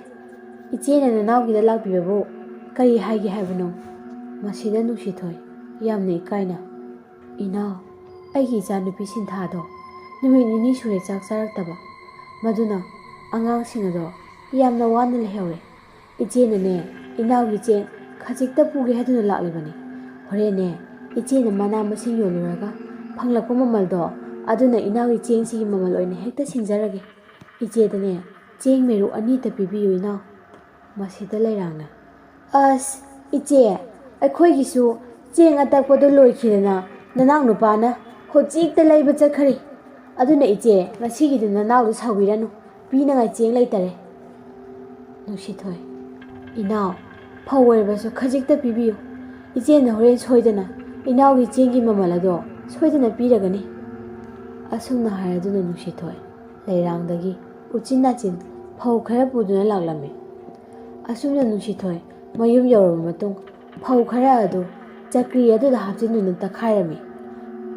ꯏꯆꯦꯅ ꯅꯅꯥꯎꯒꯤꯗ ꯂꯥꯛꯄꯤꯕꯕꯨ ꯀꯔꯤ ꯍꯥꯏꯒꯦ ꯍꯥꯏꯕꯅꯣ?" ꯃꯁꯤꯗ ꯅꯨꯡꯁꯤꯊꯣꯏ ꯌꯥꯝꯅ ꯏꯀꯥꯏꯅ, "ꯏꯅꯥꯎ, ꯑꯩꯒꯤ ꯏꯆꯥꯅꯨꯄꯤ ꯁꯤꯟꯊꯥꯗꯣ ꯅꯨꯃꯤꯠ ꯅꯤꯅꯤ ꯁꯨꯔꯦ ꯆꯥꯛ ꯆꯥꯔꯛꯇꯕ꯫ ꯃꯗꯨꯅ ꯑꯉꯥꯡꯁꯤꯡ ꯑꯗꯣ ꯌꯥꯝꯅ ꯋꯥꯅ ꯂꯩꯍꯧꯔꯦ꯫ ꯏꯆꯦꯅꯅꯦ, ꯏꯅꯥꯎꯒꯤ ꯆꯦꯡ ꯈꯖꯤꯛꯇ ꯄꯨꯒꯦ ꯍꯥꯏꯗꯨꯅ ꯂꯥꯛꯂꯤꯕꯅꯤ꯫ ꯍꯣꯔꯦꯟꯅꯦ, ꯏꯆꯦꯅ ꯃꯅꯥ ꯃꯁꯤꯡ ꯌꯣꯜꯂꯨꯔꯒ ꯐꯪꯂꯛꯄ ꯃꯃꯜꯗꯣ, ꯑꯗꯨꯅ ꯏꯅꯥꯎꯒꯤ ꯆꯦꯡꯁꯤꯒꯤ ꯃꯃꯜ ꯑꯣꯏꯅ ꯍꯦꯛꯇ ꯁꯤꯡꯖꯔꯒꯦ꯫ ꯏꯆꯦꯗꯅꯦ, ꯆꯦꯡ ꯃꯦꯔꯨꯛ ꯑꯅꯤꯇ ꯄꯤꯕꯤꯌꯨ ꯏꯅꯥꯎ"꯫ ꯃꯁꯤꯗ ꯂꯩꯔꯥꯡꯅ, "ꯑꯁ, ꯏꯆꯦ, ꯑꯩꯈꯣꯏꯒꯤꯁꯨ ꯆꯦꯡ ꯑꯇꯛꯄꯗꯣ ꯂꯣꯏꯈꯤꯗꯅ ꯅꯅꯥꯎ ꯅꯨꯄꯥꯅ ꯍꯧꯖꯤꯛꯇ ꯂꯩꯕ ꯆꯠꯈ꯭ꯔꯦ꯫ ꯑꯗꯨꯅ ꯏꯆꯦ, ꯉꯁꯤꯒꯤꯗꯤ ꯅꯅꯥꯎꯗꯣ ꯁꯥꯎꯕꯤꯔꯅꯨ, ꯄꯤꯅꯉꯥꯏ ꯆꯦꯡ ꯂꯩꯇꯔꯦ"꯫ ꯅꯨꯡꯁꯤꯊꯣꯏ, "ꯏꯅꯥꯎ, ꯐꯧ ꯑꯣꯏꯔꯕꯁꯨ ꯈꯖꯤꯛꯇ ꯄꯤꯕꯤꯌꯨ꯫ ꯏꯆꯦꯅ ꯍꯣꯔꯦꯟ ꯁꯣꯏꯗꯅ ꯏꯅꯥꯎꯒꯤ ꯆꯦꯡꯒꯤ ꯃꯃꯜ ꯑꯗꯣ ꯁꯣꯏꯗꯅ ꯄꯤꯔꯒꯅꯤ"꯫ ꯑꯁꯨꯝꯅ ꯍꯥꯏꯔꯗꯨꯅ ꯅꯨꯡꯁꯤꯊꯣꯏ ꯂꯩꯔꯥꯡꯗꯒꯤ ꯎꯆꯤꯟ ꯅꯥꯆꯤꯟ ꯐꯧ ꯈꯔ ꯄꯨꯗꯨꯅ ꯂꯥꯛꯂꯝꯃꯤ꯫ ꯑꯁꯨꯝꯅ ꯅꯨꯡꯁꯤꯊꯣꯏ ꯃꯌꯨꯝ ꯌꯧꯔꯕ ꯃꯇꯨꯡ, ꯐꯧ ꯈꯔ ꯑꯗꯨ ꯆꯀ꯭ꯔꯤ ꯑꯗꯨꯗ ꯍꯥꯞꯆꯤꯟꯗꯨꯅ ꯇꯛꯈꯥꯏꯔꯝꯃꯤ꯫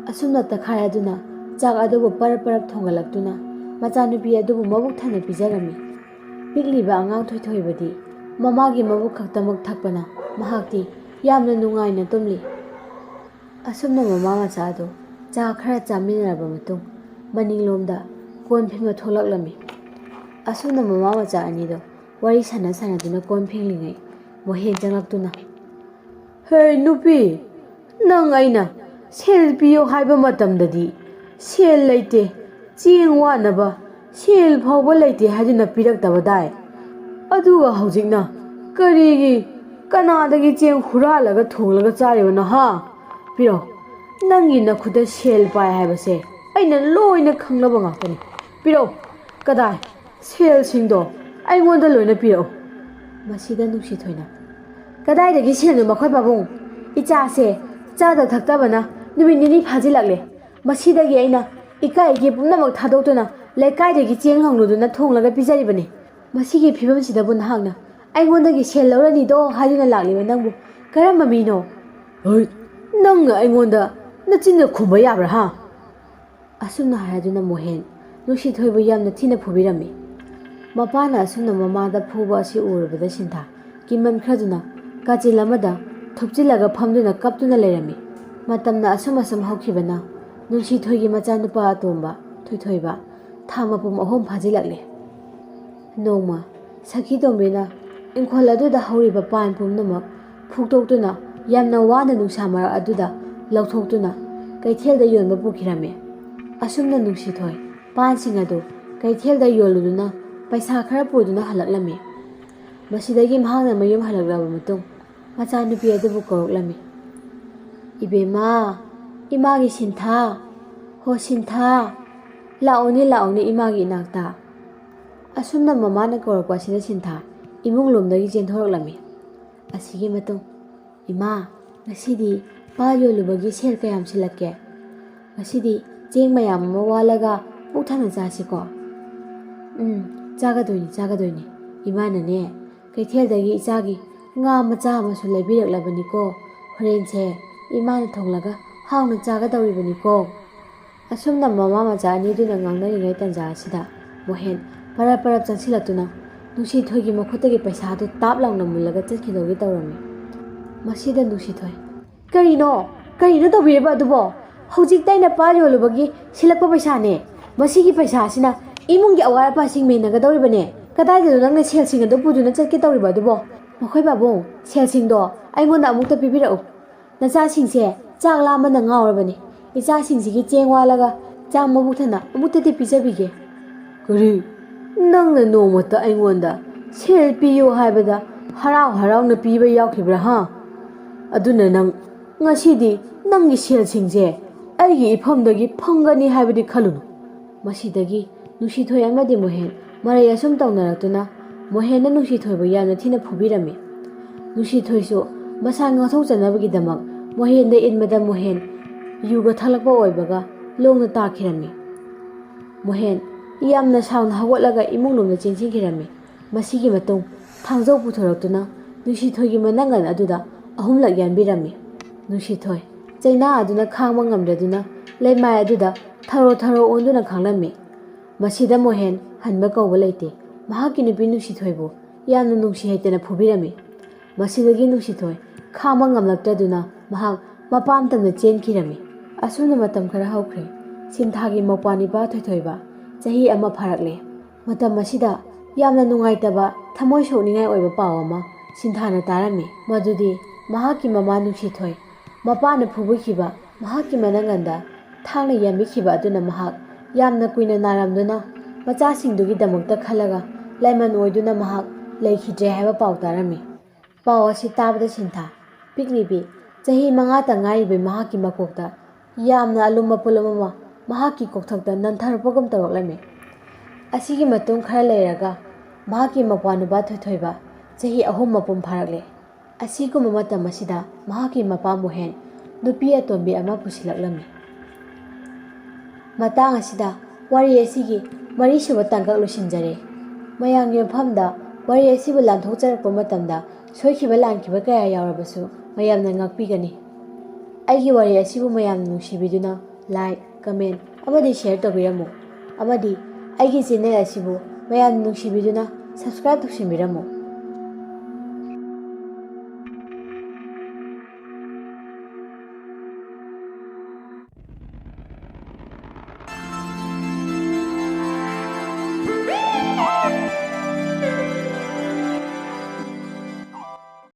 ꯑꯁꯨꯝꯅ ꯇꯛꯈꯥꯏꯔꯗꯨꯅ ꯆꯥꯛ ꯑꯗꯨꯕꯨ ꯄꯔꯞ ꯄꯔꯞ ꯊꯣꯡꯒꯠꯂꯛꯇꯨꯅ ꯃꯆꯥꯅꯨꯄꯤ ꯑꯗꯨꯕꯨ ꯃꯕꯨꯛ ꯊꯟꯅ ꯄꯤꯖꯔꯝꯃꯤ꯫ ꯄꯤꯛꯂꯤꯕ ꯑꯉꯥꯡ ꯊꯣꯏꯊꯣꯏꯕꯗꯤ ꯃꯃꯥꯒꯤ ꯃꯕꯨꯛ ꯈꯛꯇꯃꯛ ꯊꯛꯄꯅ ꯃꯍꯥꯛꯇꯤ ꯌꯥꯝꯅ ꯅꯨꯡꯉꯥꯏꯅ ꯇꯨꯝꯂꯤ꯫ ꯑꯁꯨꯝꯅ ꯃꯃꯥ ꯃꯆꯥ ꯑꯗꯨ ꯆꯥ ꯈꯔ ꯆꯥꯃꯤꯟꯅꯔꯕ ꯃꯇꯨꯡ, ꯃꯅꯤꯡꯂꯣꯝꯗ ꯀꯣꯟ ꯐꯦꯡꯕ ꯊꯣꯛꯂꯛꯂꯝꯃꯤ꯫ ꯑꯁꯨꯝꯅ ꯃꯃꯥ ꯃꯆꯥ ꯑꯅꯤꯗꯨ ꯋꯥꯔꯤ ꯁꯥꯟꯅ ꯁꯥꯟꯅꯗꯨꯅ ꯀꯣꯟ ꯐꯦꯡꯂꯤꯉꯩ, ꯃꯣꯍꯦꯟ ꯆꯪꯂꯛꯇꯨꯅ, "ꯍꯦ ꯅꯨꯄꯤ, ꯅꯪ ꯑꯩꯅ ꯁꯦꯜ ꯄꯤꯌꯨ ꯍꯥꯏꯕ ꯃꯇꯝꯗꯗꯤ ꯁꯦꯜ ꯂꯩꯇꯦ, ꯆꯦꯡ ꯋꯥꯅꯕ ꯁꯦꯜ ꯐꯥꯎꯕ ꯂꯩꯇꯦ ꯍꯥꯏꯗꯨꯅ ꯄꯤꯔꯛꯇꯕꯗꯥꯏ? ꯑꯗꯨꯒ ꯍꯧꯖꯤꯛꯅ ꯀꯔꯤꯒꯤ, ꯀꯅꯥꯗꯒꯤ ꯆꯦꯡ ꯍꯨꯔꯥꯜꯂꯒ ꯊꯣꯡꯂꯒ ꯆꯥꯔꯤꯕꯅꯣ ꯍꯥ? ꯄꯤꯔꯛꯑꯣ꯫ ꯅꯪꯒꯤ ꯅꯈꯨꯠꯇ ꯁꯦꯜ ꯄꯥꯏ ꯍꯥꯏꯕꯁꯦ ꯑꯩꯅ ꯂꯣꯏꯅ ꯈꯪꯂꯕ ꯉꯥꯛꯇꯅꯤ꯫ ꯄꯤꯔꯛꯑꯣ꯫ ꯀꯗꯥꯏ? ꯁꯦꯜꯁꯤꯡꯗꯣ ꯑꯩꯉꯣꯟꯗ ꯂꯣꯏꯅ ꯄꯤꯔꯛꯑꯣ꯫ ꯃꯁꯤꯗ ꯅꯨꯡꯁꯤꯊꯣꯏꯅ, "ꯀꯗꯥꯏꯗꯒꯤ ꯁꯦꯜꯅꯣ ꯃꯈꯣꯏ ꯄꯥꯕꯨꯡ? ꯏꯆꯥꯁꯦ ꯆꯥꯗ ꯊꯛꯇꯕꯅ ꯅꯨꯃꯤꯠ ꯅꯤꯅꯤ ꯐꯥꯖꯤꯜꯂꯛꯂꯦ꯫ ꯃꯁꯤꯗꯒꯤ ꯑꯩꯅ ꯏꯀꯥꯏ ꯏꯒꯦ ꯄꯨꯝꯅꯃꯛ ꯊꯥꯗꯣꯛꯇꯨꯅ ꯂꯩꯀꯥꯏꯗꯒꯤ ꯆꯦꯡ ꯂꯧꯅꯗꯨꯅ ꯊꯣꯡꯂꯒ ꯄꯤꯖꯔꯤꯕꯅꯤ꯫ ꯃꯁꯤꯒꯤ ꯐꯤꯕꯝꯁꯤꯗꯕꯨ ꯅꯍꯥꯛꯅ ꯑꯩꯉꯣꯟꯗꯒꯤ ꯁꯦꯜ ꯂꯧꯔꯅꯤꯗꯣ ꯍꯥꯏꯗꯨꯅ ꯂꯥꯛꯂꯤꯕ ꯅꯪꯕꯨ ꯀꯔꯝꯕ ꯃꯤꯅꯣ? ꯍꯩ, ꯅꯪꯅ ꯑꯩꯉꯣꯟꯗ ꯅꯆꯤꯟꯅ ꯈꯨꯝꯕ ꯌꯥꯕ꯭ꯔꯥ ꯍꯥ?" ꯑꯁꯨꯝꯅ ꯍꯥꯏꯔꯗꯨꯅ ꯃꯣꯍꯦꯟ ꯅꯨꯡꯁꯤꯊꯣꯏꯕꯨ ꯌꯥꯝꯅ ꯊꯤꯅ ꯐꯨꯕꯤꯔꯝꯃꯤ꯫ ꯃꯄꯥꯅ ꯑꯁꯨꯝꯅ ꯃꯃꯥꯗ ꯐꯨꯕ ꯑꯁꯤ ꯎꯔꯨꯕꯗ ꯁꯤꯟꯊꯥ ꯀꯤꯃꯟꯈ꯭ꯔꯗꯨꯅ ꯀꯥꯆꯤꯜ ꯑꯃꯗ ꯊꯨꯞꯆꯤꯜꯂꯒ ꯐꯝꯗꯨꯅ ꯀꯞꯇꯨꯅ ꯂꯩꯔꯝꯃꯤ꯫ ꯃꯇꯝꯅ ꯑꯁꯨꯝ ꯑꯁꯨꯝ ꯍꯧꯈꯤꯕꯅ ꯅꯨꯡꯁꯤꯊꯣꯏꯒꯤ ꯃꯆꯥꯅꯨꯄꯥ ꯑꯇꯣꯝꯕ ꯊꯣꯏꯊꯣꯏꯕ ꯊꯥ ꯃꯄꯨꯝ ꯑꯍꯨꯝ ꯐꯥꯖꯤꯜꯂꯛꯂꯦ꯫ ꯅꯣꯡꯃ ꯁꯈꯤ ꯇꯣꯝꯕꯤꯅ ꯏꯪꯈꯣꯜ ꯑꯗꯨꯗ ꯍꯧꯔꯤꯕ ꯄꯥꯟ ꯄꯨꯝꯅꯃꯛ ꯐꯨꯛꯇꯣꯛꯇꯨꯅ ꯌꯥꯝꯅ ꯋꯥꯅ ꯅꯨꯡꯁꯥ ꯃꯔꯛ ꯑꯗꯨꯗ ꯂꯧꯊꯣꯛꯇꯨꯅ ꯀꯩꯊꯦꯜꯗ ꯌꯣꯟꯕ ꯄꯨꯈꯤꯔꯝꯃꯤ꯫ ꯑꯁꯨꯝꯅ ꯅꯨꯡꯁꯤꯊꯣꯏ ꯄꯥꯟꯁꯤꯡ ꯑꯗꯨ ꯀꯩꯊꯦꯜꯗ ꯌꯣꯜꯂꯨꯗꯨꯅ ꯄꯩꯁꯥ ꯈꯔ ꯄꯨꯗꯨꯅ ꯍꯜꯂꯛꯂꯝꯃꯤ꯫ ꯃꯁꯤꯗꯒꯤ ꯃꯍꯥꯛꯅ ꯃꯌꯨꯝ ꯍꯜꯂꯛꯂꯕ ꯃꯇꯨꯡ ꯃꯆꯥꯅꯨꯄꯤ ꯑꯗꯨꯕꯨ ꯀꯧꯔꯛꯂꯝꯃꯤ꯫ "ꯏꯕꯦꯝꯃ, ꯏꯃꯥꯒꯤ ꯁꯤꯟꯊꯥ, ꯍꯣ ꯁꯤꯟꯊꯥ, ꯂꯥꯛꯑꯣꯅꯦ, ꯂꯥꯛꯑꯣꯅꯦ ꯏꯃꯥꯒꯤ ꯏꯅꯥꯛꯇ꯫" ꯑꯁꯨꯝꯅ ꯃꯃꯥꯅ ꯀꯧꯔꯛꯄ ꯑꯁꯤꯗ ꯁꯤꯟꯊꯥ ꯏꯃꯨꯡ ꯂꯣꯝꯗꯒꯤ ꯆꯦꯟꯊꯣꯔꯛꯂꯝꯃꯤ꯫ ꯑꯁꯤꯒꯤ ꯃꯇꯨꯡ, "ꯏꯃꯥ, ꯉꯁꯤꯗꯤ ꯄꯥ ꯌꯣꯜꯂꯨꯕꯒꯤ ꯁꯦꯜ ꯀꯌꯥꯝ ꯁꯤꯜꯂꯛꯀꯦ? ꯉꯁꯤꯗꯤ ꯆꯦꯡ ꯃꯌꯥꯝ ꯑꯃ ꯋꯥꯜꯂꯒ ꯄꯨꯛ ꯊꯟꯅ ꯆꯥꯁꯤꯀꯣ?" "ꯎꯝ, ꯆꯥꯒꯗꯣꯏꯅꯤ, ꯆꯥꯒꯗꯣꯏꯅꯤ꯫ ꯏꯃꯥꯅꯅꯦ, ꯀꯩꯊꯦꯜꯗꯒꯤ ꯏꯆꯥꯒꯤ ꯉꯥ ꯃꯆꯥ ꯑꯃꯁꯨ ꯂꯩꯕꯤꯔꯛꯂꯕꯅꯤꯀꯣ꯫ ꯍꯣꯔꯦꯟꯁꯦ ꯏꯃꯥꯅ ꯊꯣꯡꯂꯒ ꯍꯥꯎꯅ ꯆꯥꯒꯗꯧꯔꯤꯕꯅꯤꯀꯣ꯫" ꯑꯁꯨꯝꯅ ꯃꯃꯥ ꯃꯆꯥ ꯑꯅꯤꯗꯨꯅ ꯉꯥꯡꯅꯔꯤꯉꯩ ꯇꯟꯖꯥ ꯑꯁꯤꯗ ꯃꯣꯍꯦꯟ ꯄꯔꯞ ꯄꯔꯞ ꯆꯪꯁꯤꯜꯂꯛꯇꯨꯅ ꯅꯨꯡꯁꯤꯊꯣꯏꯒꯤ ꯃꯈꯨꯠꯇꯒꯤ ꯄꯩꯁꯥꯗꯨ ꯇꯥꯞ ꯂꯥꯎꯅ ꯃꯨꯜꯂꯒ ꯆꯠꯈꯤꯗꯧꯒꯤ ꯇꯧꯔꯝꯃꯤ꯫ ꯃꯁꯤꯗ ꯅꯨꯡꯁꯤꯊꯣꯏ, "ꯀꯔꯤꯅꯣ? ꯀꯔꯤꯅꯣ ꯇꯧꯕꯤꯔꯤꯕ ꯑꯗꯨꯕꯣ? ꯍꯧꯖꯤꯛꯇ ꯑꯩꯅ ꯄꯥ ꯌꯣꯜꯂꯨꯕꯒꯤ ꯁꯤꯜꯂꯛꯄ ꯄꯩꯁꯥꯅꯦ꯫ ꯃꯁꯤꯒꯤ ꯄꯩꯁꯥ ꯑꯁꯤꯅ ꯏꯃꯨꯡꯒꯤ ꯑꯋꯥꯠ ꯑꯄꯥꯁꯤꯡ ꯃꯦꯟꯅꯒꯗꯧꯔꯤꯕꯅꯦ꯫ ꯀꯗꯥꯏꯗꯅꯣ ꯅꯪꯅ ꯁꯦꯜꯁꯤꯡ ꯑꯗꯨ ꯄꯨꯗꯨꯅ ꯆꯠꯀꯦ ꯇꯧꯔꯤꯕ ꯑꯗꯨꯕꯣ?" "ꯃꯈꯣꯏ ꯄꯥꯕꯨꯡ, ꯁꯦꯜꯁꯤꯡꯗꯣ ꯑꯩꯉꯣꯟꯗ ꯑꯃꯨꯛꯇ ꯄꯤꯕꯤꯔꯛꯎ꯫ ꯅꯆꯥꯁꯤꯡꯁꯦ ꯆꯥꯛ ꯂꯥꯝꯕꯅ ꯉꯥꯎꯔꯕꯅꯤ꯫ ꯏꯆꯥꯁꯤꯡꯁꯤꯒꯤ ꯆꯦꯡ ꯋꯥꯜꯂꯒ ꯆꯥꯛ ꯃꯕꯨꯛ ꯊꯟꯅ ꯑꯃꯨꯛꯇꯗꯤ ꯄꯤꯖꯕꯤꯒꯦ꯫" "ꯀꯔꯤ? ꯅꯪꯅ ꯅꯣꯡꯃꯇ ꯑꯩꯉꯣꯟꯗ ꯁꯦꯜ ꯄꯤꯌꯨ ꯍꯥꯏꯕꯗ ꯍꯔꯥꯎ ꯍꯔꯥꯎꯅ ꯄꯤꯕ ꯌꯥꯎꯈꯤꯕ꯭ꯔꯥ, ꯍꯥ? ꯑꯗꯨꯅ ꯅꯪ ꯉꯁꯤꯗꯤ ꯅꯪꯒꯤ ꯁꯦꯜꯁꯤꯡꯁꯦ ꯑꯩꯒꯤ ꯏꯐꯝꯗꯒꯤ ꯐꯪꯒꯅꯤ ꯍꯥꯏꯕꯗꯤ ꯈꯜꯂꯨꯅꯨ꯫" ꯃꯁꯤꯗꯒꯤ ꯅꯨꯡꯁꯤꯊꯣꯏ ꯑꯃꯗꯤ ꯃꯣꯍꯦꯟ ꯃꯔꯩ ꯑꯁꯨꯝ ꯇꯧꯅꯔꯛꯇꯨꯅ ꯃꯣꯍꯦꯟꯅ ꯅꯨꯡꯁꯤꯊꯣꯏꯕꯨ ꯌꯥꯝꯅ ꯊꯤꯅ ꯐꯨꯕꯤꯔꯝꯃꯤ꯫ ꯅꯨꯡꯁꯤꯊꯣꯏꯁꯨ ꯃꯁꯥ ꯉꯥꯛꯊꯣꯛꯆꯅꯕꯒꯤꯗꯃꯛ ꯃꯣꯍꯦꯟꯗ ꯏꯟꯕꯗ ꯃꯣꯍꯦꯟ ꯌꯨꯒ ꯊꯛꯂꯛꯄ ꯑꯣꯏꯕꯒ ꯂꯣꯡꯅ ꯇꯥꯈꯤꯔꯝꯃꯤ꯫ ꯃꯣꯍꯦꯟ ꯌꯥꯝꯅ ꯁꯥꯎꯅ ꯍꯧꯒꯠꯂꯒ ꯏꯃꯨꯡ ꯂꯣꯝꯗ ꯆꯦꯟꯁꯤꯟꯈꯤꯔꯝꯃꯤ꯫ ꯃꯁꯤꯒꯤ ꯃꯇꯨꯡ ꯊꯥꯡꯖꯧ ꯄꯨꯊꯣꯔꯛꯇꯨꯅ ꯅꯨꯡꯁꯤꯊꯣꯏꯒꯤ ꯃꯅꯪꯒꯟ ꯑꯗꯨꯗ ꯑꯍꯨꯝꯂꯛ ꯌꯥꯟꯕꯤꯔꯝꯃꯤ꯫ ꯅꯨꯡꯁꯤꯊꯣꯏ ꯆꯩꯅꯥ ꯑꯗꯨꯅ ꯈꯥꯡꯕ ꯉꯝꯗ꯭ꯔꯗꯨꯅ ꯂꯩꯃꯥꯏ ꯑꯗꯨꯗ ꯊꯔꯣ ꯊꯔꯣ ꯑꯣꯟꯗꯨꯅ ꯈꯥꯡꯂꯝꯃꯤ꯫ ꯃꯁꯤꯗ ꯃꯣꯍꯦꯟ ꯍꯟꯕ ꯀꯧꯕ ꯂꯩꯇꯦ꯫ ꯃꯍꯥꯛꯀꯤ ꯅꯨꯄꯤ ꯅꯨꯡꯁꯤꯊꯣꯏꯕꯨ ꯌꯥꯝꯅ ꯅꯨꯡꯁꯤ ꯍꯩꯇꯅ ꯐꯨꯕꯤꯔꯝꯃꯤ꯫ ꯃꯁꯤꯗꯒꯤ ꯅꯨꯡꯁꯤꯊꯣꯏ ꯈꯥꯡꯕ ꯉꯝꯂꯛꯇ꯭ꯔꯗꯨꯅ ꯃꯍꯥꯛ ꯃꯄꯥꯝ ꯇꯝꯅ ꯆꯦꯟꯈꯤꯔꯝꯃꯤ꯫ ꯑꯁꯨꯝꯅ ꯃꯇꯝ ꯈꯔ ꯍꯧꯈ꯭ꯔꯦ꯫ ꯁꯤꯟꯊꯥꯒꯤ ꯃꯧꯄ꯭ꯋꯥ ꯅꯤꯄꯥ ꯊꯣꯏꯊꯣꯏꯕ ꯆꯍꯤ ꯑꯃ ꯐꯥꯔꯛꯂꯦ꯫ ꯃꯇꯝ ꯑꯁꯤꯗ ꯌꯥꯝꯅ ꯅꯨꯡꯉꯥꯏꯇꯕ, ꯊꯃꯣꯏ ꯁꯣꯛꯅꯤꯡꯉꯥꯏ ꯑꯣꯏꯕ ꯄꯥꯎ ꯑꯃ ꯁꯤꯟꯊꯥꯅ ꯇꯥꯔꯝꯃꯤ, ꯃꯗꯨꯗꯤ ꯃꯍꯥꯛꯀꯤ ꯃꯃꯥ ꯅꯨꯡꯁꯤꯊꯣꯏ ꯃꯄꯥꯅ ꯐꯨꯕꯤꯈꯤꯕ ꯃꯍꯥꯛꯀꯤ ꯃꯅꯪꯒꯟꯗ ꯊꯥꯡꯅ ꯌꯥꯟꯕꯤꯈꯤꯕ ꯑꯗꯨꯅ ꯃꯍꯥꯛ ꯌꯥꯝꯅ ꯀꯨꯏꯅ ꯅꯥꯔꯝꯗꯨꯅ ꯃꯆꯥꯁꯤꯡꯗꯨꯒꯤꯗꯃꯛꯇ ꯈꯜꯂꯒ ꯂꯥꯏꯃꯟ ꯑꯣꯏꯗꯨꯅ ꯃꯍꯥꯛ ꯂꯩꯈꯤꯗ꯭ꯔꯦ ꯍꯥꯏꯕ ꯄꯥꯎ ꯇꯥꯔꯝꯃꯤ꯫ ꯄꯥꯎ ꯑꯁꯤ ꯇꯥꯕꯗ ꯁꯤꯟꯊꯥ ꯄꯤꯛꯂꯤꯕꯤ ꯆꯍꯤ ꯃꯉꯥꯇ ꯉꯥꯏꯔꯤꯕꯤ ꯃꯍꯥꯛꯀꯤ ꯃꯀꯣꯛꯇ ꯌꯥꯝꯅ ꯑꯂꯨꯝꯕ ꯄꯣꯠꯂꯨꯝ ꯑꯃ ꯃꯍꯥꯛꯀꯤ ꯀꯣꯛꯊꯛꯇ ꯅꯟꯊꯔꯛꯄꯒꯨꯝ ꯇꯧꯔꯛꯂꯝꯃꯤ꯫ ꯑꯁꯤꯒꯤ ꯃꯇꯨꯡ ꯈꯔ ꯂꯩꯔꯒ ꯃꯍꯥꯛꯀꯤ ꯃꯄ꯭ꯋꯥꯅꯨꯄꯥ ꯊꯣꯏꯊꯣꯏꯕ ꯆꯍꯤ ꯑꯍꯨꯝ ꯃꯄꯨꯡ ꯐꯥꯔꯛꯂꯦ꯫ ꯑꯁꯤꯒꯨꯝꯕ ꯃꯇꯝ ꯑꯁꯤꯗ ꯃꯍꯥꯛꯀꯤ ꯃꯄꯥ ꯃꯣꯍꯦꯟ ꯅꯨꯄꯤ ꯑꯇꯣꯝꯕꯤ ꯑꯃ ꯄꯨꯁꯤꯜꯂꯛꯂꯝꯃꯤ꯫ ꯃꯇꯥꯡ ꯑꯁꯤꯗ ꯋꯥꯔꯤ ꯑꯁꯤꯒꯤ ꯃꯔꯤꯁꯨꯕ ꯇꯥꯡꯀꯛ ꯂꯣꯏꯁꯤꯟꯖꯔꯦ꯫ ꯃꯌꯥꯝꯒꯤ ꯃꯐꯝꯗ ꯋꯥꯔꯤ ꯑꯁꯤꯕꯨ ꯂꯥꯟꯊꯣꯛꯆꯔꯛꯄ ꯃꯇꯝꯗ ꯁꯣꯏꯈꯤꯕ ꯂꯥꯟꯈꯤꯕ ꯀꯌꯥ ꯌꯥꯎꯔꯕꯁꯨ ꯃꯌꯥꯝꯅ ꯉꯥꯛꯄꯤꯒꯅꯤ꯫ ꯑꯩꯒꯤ ꯋꯥꯔꯤ ꯑꯁꯤꯕꯨ ꯃꯌꯥꯝꯅ ꯅꯨꯡꯁꯤꯕꯤꯗꯨꯅ like, comment ꯑꯃꯗꯤ share ꯇꯧꯕꯤꯔꯝꯃꯨ꯫ ꯑꯃꯗꯤ ꯑꯩꯒꯤ channel ꯑꯁꯤꯕꯨ ꯃꯌꯥꯝꯅ ꯅꯨꯡꯁꯤꯕꯤꯗꯨꯅ subscribe ꯇꯧꯁꯤꯟꯕꯤꯔꯝꯃꯨ꯫